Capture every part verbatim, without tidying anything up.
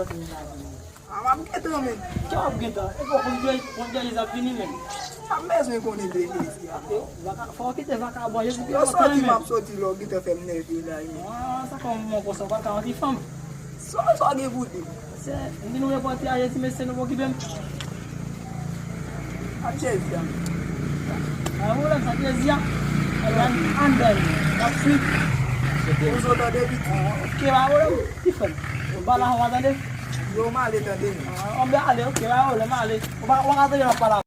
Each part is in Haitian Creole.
A, m ap gentan, men. Ki w ap gentan? E bon, konn Jezi, konn Jezi ap vini, men. Sa m bezwen konnen de Jezi a? Yo, vaka-, fò w kite vakabon, Jezi pi enpòtan, men. Yo sòti, m ap sòti la, w gentan fè m nève la, men. Ah, sa kòman konsa, w pa ka yon ti fanm? Sa, sa w gen pou di? Se, m di nou repòte a Jezi, mesye, nou pa okipe m. Ak Jezi a. A, ou la, sa Jezi a. Ann, ann, ann, ann, ann, ann. Ou sot tande piti. Ah, ok, pa pwoblèm. Ki fè m? Ou pa la, ou pa tande? Yo, m ale tande. Ah, ou ale, ok, pa pwoblèm, ale. Ou pa, ou pa tande, m ap pale.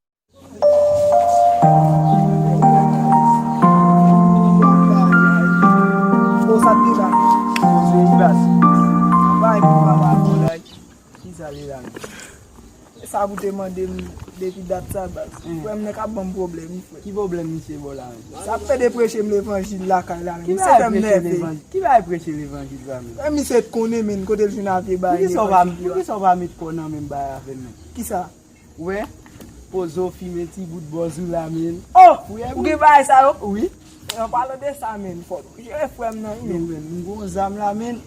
Bon, sa te la. Bon, se baz. Bay pou papa pou la. Ki sa li la? E sa pou te mande m depi dat sa, baz. Hmm. Frè m nan k ap ban m pwoblèm, wi, frè. Ki pwoblèm misye ba w la, menm? Sa ap fè de preche m levanjil lakay la, menm. Misye fè m nève. Ki bagay preche levanjil sa, menm? E misye t konnen, menm, kote l jwenn avye bagay levanjil yo a. Poukisa w pa met kò nan menm bagay avè m, menm? Kisa? Ou wè? Poze w fimen ti bout bòz ou la, menm. Oh! Ou gen bagay sa yo? Wi. An palan de sa, menm, fò nou jere frè m nan, wi, menm. Yo, menm, m gon zam la, menm.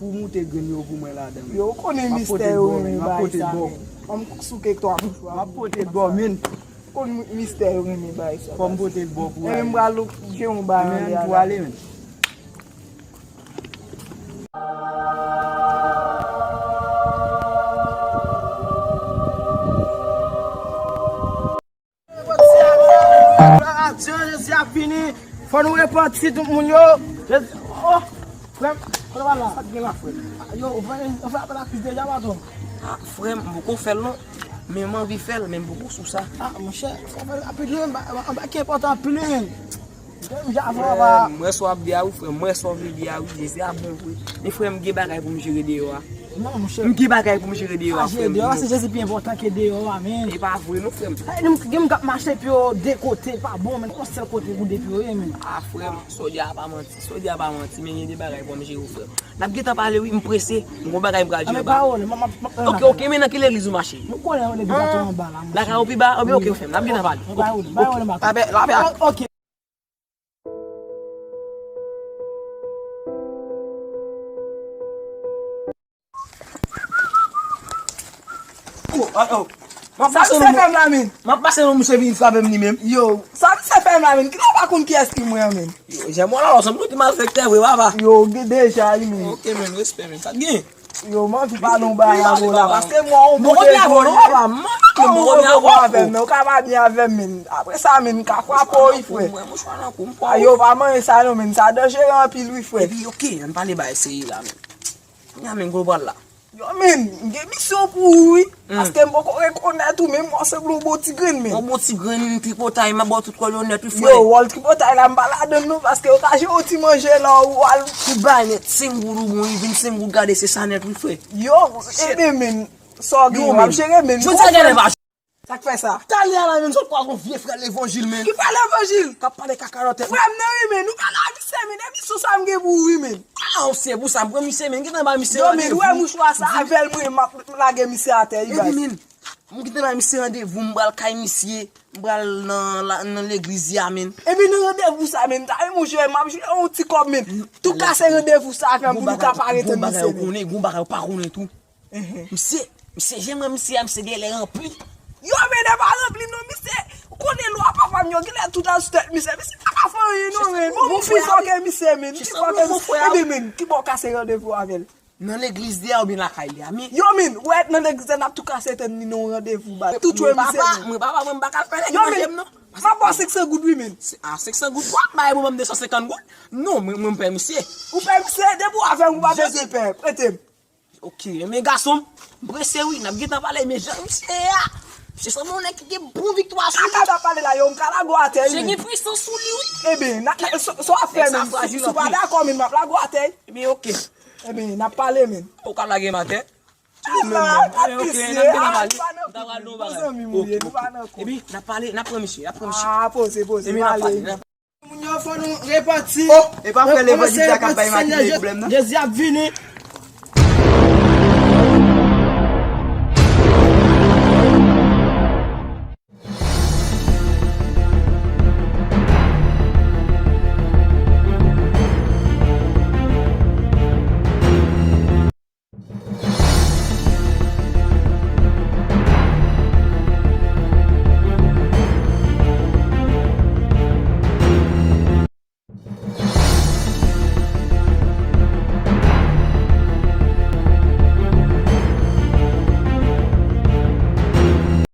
Pou moute grenn yo pou mwen ladan, menm. Yo, ou konnen mistè yo renmen bagay sa, menm. Ban m souke twa mouchwa. M ap pote bò, menm. Ou konnen mistè yo renmen bagay sa. Fò m pote bò pou ale. Menm m pral jere yon bagay anlè a la. Menm pou ale, menm. Jezi ap vini. Fò nou repanti, tout moun yo. Jezi, oh, frè m, kote w al la? Sa k gen la, frè m? Yo, ou fè, ou fè apèl a Kris deja, patwon? Ah, frè m, m poko fè l non. Men m anvi fè l, men m poko sou sa. Ah, monchè, fò w fè l rapid, wi, m ba, m ba ki enpòtan anpil, wi, men. Frè m, m wè sa w ap di a wi, frè m, m wè sa w vle di a wi, Jezi a bon vre. Men frè m, gen bagay pou m jere deyò a. Non, monchè. M gen bagay pou m jere deyò a, frè m. Jere deyò a, se Jezi pi enpòtan ke deyò a, men. E pa vre non, frè m. Gen moun k ap mache pye yo de kote, pa bon, men yon sèl kote pou de pye yo ye, men. Ah, frè m, sa w di a pa manti, sa w di a pa manti, men gen de bagay pou m jere, frè m. N ap gentan pale wi, m prese, m gon bagay m pral jere ba. Ok, ok, men nan ki legliz ou mache? M konnen yon legliz atò anba la, monchè. Lakay ou pi ba? Ebyen, ok, frè m, n ap gentan pale. Bay ou, bay ou, bay ou, bay ou. Ok. Oh, oh, oh. M ap pase non, m ap pase non, misye vin frape m li menm. Yo, sa misye fè m la menm? Kile w pa konn kiyès ki mwen an menm? Yo, jèm wè la, w sanble yon ti malfektè vre, papa. Yo, gen deja, wi, menm. Ok, menm, respè, menm. Sa k gen? Yo, m anvi pale yon bagay avè w la, paske m wè w pote gwo, wi. M poko byen avè w non, papa, m manke m poko byen avè w. Ou ka pa byen avè m, menm. Apre sa, menm, m ka frape w, wi, frè. Ayo, pa manyen sa non, menm. Sa danjere anpil, wi, frè. Epi, ok, ann pale bagay serye la, menm. Kounya menm, kote w pral la? Yo, menm, m gen misyon pou ou, wi. Paske m poko rekonèt ou, menm w sanble yon bon ti grenn, menm. Yon bon ti grenn tripotay, m ap ba w tout kòlonèt, wi, frè. Yo, wòl tripotay la, m pa ladann non, paske yo ka jere yon ti manje la, ou al. Tout bagay nèt, senk goud ou bon, wi, vennsenk goud, gade, se sa nèt, wi, frè. Yo, ebyen, menm, sa w gen, w ap jere, menm. Jodi a, gade, pa Sa k fè sa? Talè a la menm, sot kwa gon vye frè levanjil, menm. Ki frè levanjil? K ap pale kaka nan tèt. Frè m nan wi, menm. Nou pale a misye, menm. E misye sa m gen pou ou, wi, menm. Ah, se pou sa m pran misye, menm. Gentan ba misye randevou. Yo, menm, ou wè mouchwa sa, avè l mwen, m ap lage misye atè, wi, baz. Epi, menm, m gentan ba misye randevou, m pral kay misye, m pral nan, nan legliz ya, menm. Epi nan randevou sa, menm, ta menm ou jwe, m ap jwe yon ti kòb, menm. Tou kase randevou sa avè m pou nou ka pa ret misye, menm. Gon bagay ou konnen, gon bagay ou pa konnen tou. Misye, misye, jan m wè misye a, misye genlè ranpli. Yo, men, li pa ranpli non, misye. Ou konnen lwa papa m yo, genlè tout al sou tèt misye. Misye pa ka fè anyen non, men. Bon, m pi fò ke misye, men. M pi fò ke misye. Ebyen, men, ki bò w kase randevou avè l? Nan legliz li a oubyen lakay li a, men. Yo, men, ou wè nan legliz la, n ap tou kase tèt ni nan yon randevou, baz. Tou tchwe misye, men. Mwen papa, mwen, m pa ka fè nèg manje m non. Yo, men, m ap ba w senk san goud, wi, men. Ah, senk san goud? Ou ap bay pou ban m de san senkant goud? Non, mwen, mwen, m pè misye. Ou pè misye? Depi w avè m, ou pa bezwen pè. Prete m. Ok, men gason m, m prese wi, n ap gentan pale, men jan misye ye a, misye sanble yon nèg ki gen bon viktwa sou li. Kaka n ap pale la, yo, m ka lage w atè wi, men. Misye gen pwisans sou li wi. Ebyen, n a, n a, sa, sa w ap fè menm, si, si w pa dakò, men m ap lage w atè. Ebyen, ok. Ebyen, n ap pale, men. Ou ka lage m atè? Ala, gad misye, ala, nou pa nan koup, nou pa nan koup. Ebyen, n ap pale, n ap pran misye, n ap pran misye. Ah, poze, poze, pale. Moun yo, fò nou repanti. Oh, e pa frè levanjil sa k ap bay Martine pwoblèm nan? Jezi ap vini.